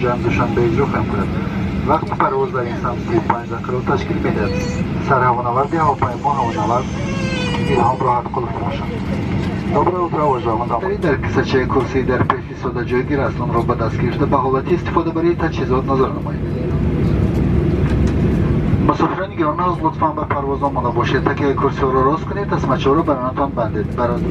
Хуҷанд, Душанбе иҷро хоҳем кард. Вақти парвоз дар ин самт 35 дақиқаро ташкил медиҳад. Сарҳавонаварди ҳавопаймо ҳавонавард Илҳом Роҳатқулов мебошад. Доброе утро, уважаемые дамы. Дар кисачаи курсии дар пеш истода ҷойгир аст. Онро ба даст гирифта ба ҳолати истифодабарии таҷҳизот назар намоед. Мусофирони гиромӣ, лутфан ба парвоз омода бошед. Такияи курсиҳоро рост кунед, тасмачаҳоро бароятон бандед. Пожалуйста.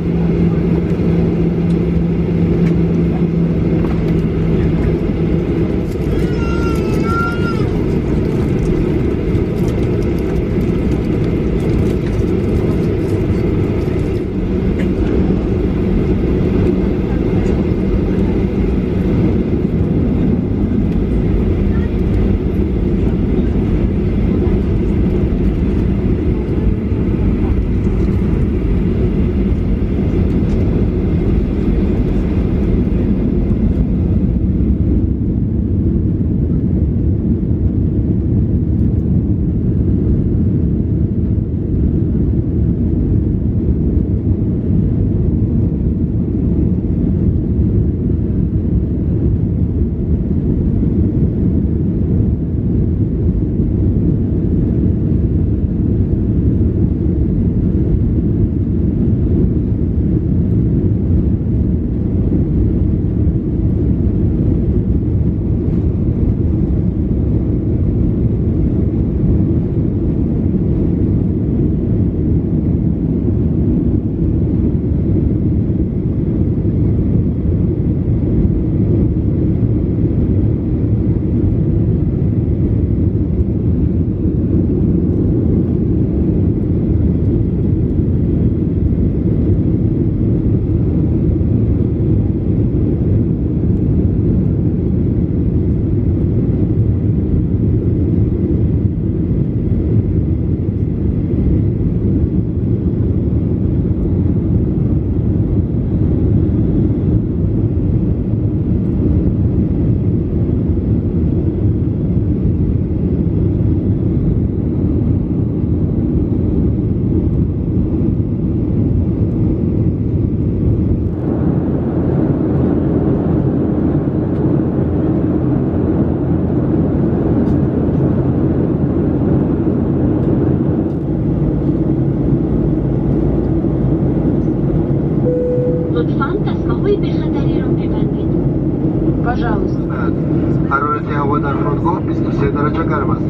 Ҳарорати ҳаво дар фурудгоҳ 23 дараҷа гарм аст.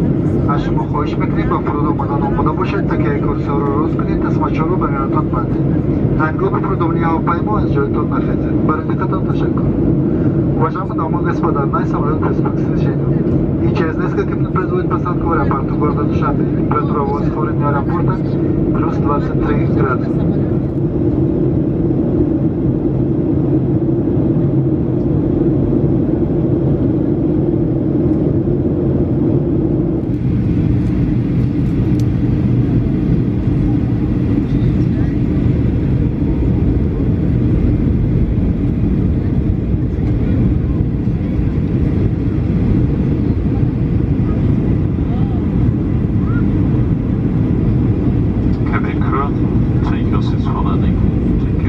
Аз шумо хоҳиш мекунем ба фуруд омадан омода бошед, такияи курсиҳоро рост кунед, тасмачаҳоро ба миёнатон бандед. Ҳангоми фурудомадани ҳавопаймо аз ҷоятон нахезед. Барои диққатон ташаккур. Уважаемые дамы и господа, наш самолет приступил к встречению. И через несколько минут производит посадку в аэропорту города Душанбе. Температура воздуха в районе аэропорта плюс 23 градуса. Cabin crew, take your seats for landing. Take care.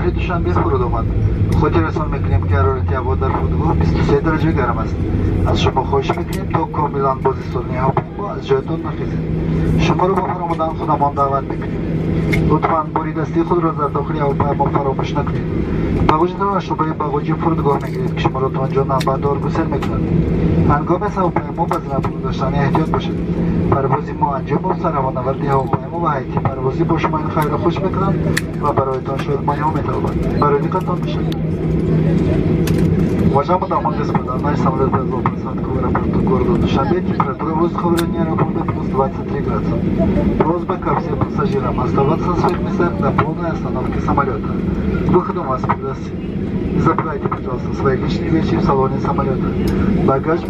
Шаҳри Душанбе фуруд омад. Хотиррасон мекунем, ки ҳарорати ҳаво дар фурудгоҳ 23 дараҷа гарм аст. Аз шумо хоҳиш мекунем, то комилан боз истодани ҳавопаймо аз ҷоятон нахезед. Шуморо ба фаромадан худамон даъват мекунем. Лутфан бори дастии худро дар дохили ҳавопаймо фаромӯш накунед. Багожатонро аз шӯъбаи багожи фурудгоҳ мегиред, ки шуморо то он ҷо навбатдор гусел мекунад. Ҳангоми аз ҳавопаймо ба зина фуруд доштан эҳтиёт бошед. Парвози мо анҷом ёфт. Ҳавонаварди ҳавопаймо ва ҳайати парвозӣ бо шумо ин хайру хуш мекунанд ва бароятон шодмониҳо металабанд. Барои диққатон ташаккур. Уважаемые дамы и господа, наш самолет произвел посадку в аэропорту города Душанбе. Температура воздуха в районе аэропорта плюс 23 градуса. Просьба ко всем пассажирам оставаться на своих местах до полной остановки самолета. К выходу вас пригласим. Не забывайте, пожалуйста, свои личные вещи в салоне самолета. Багаж.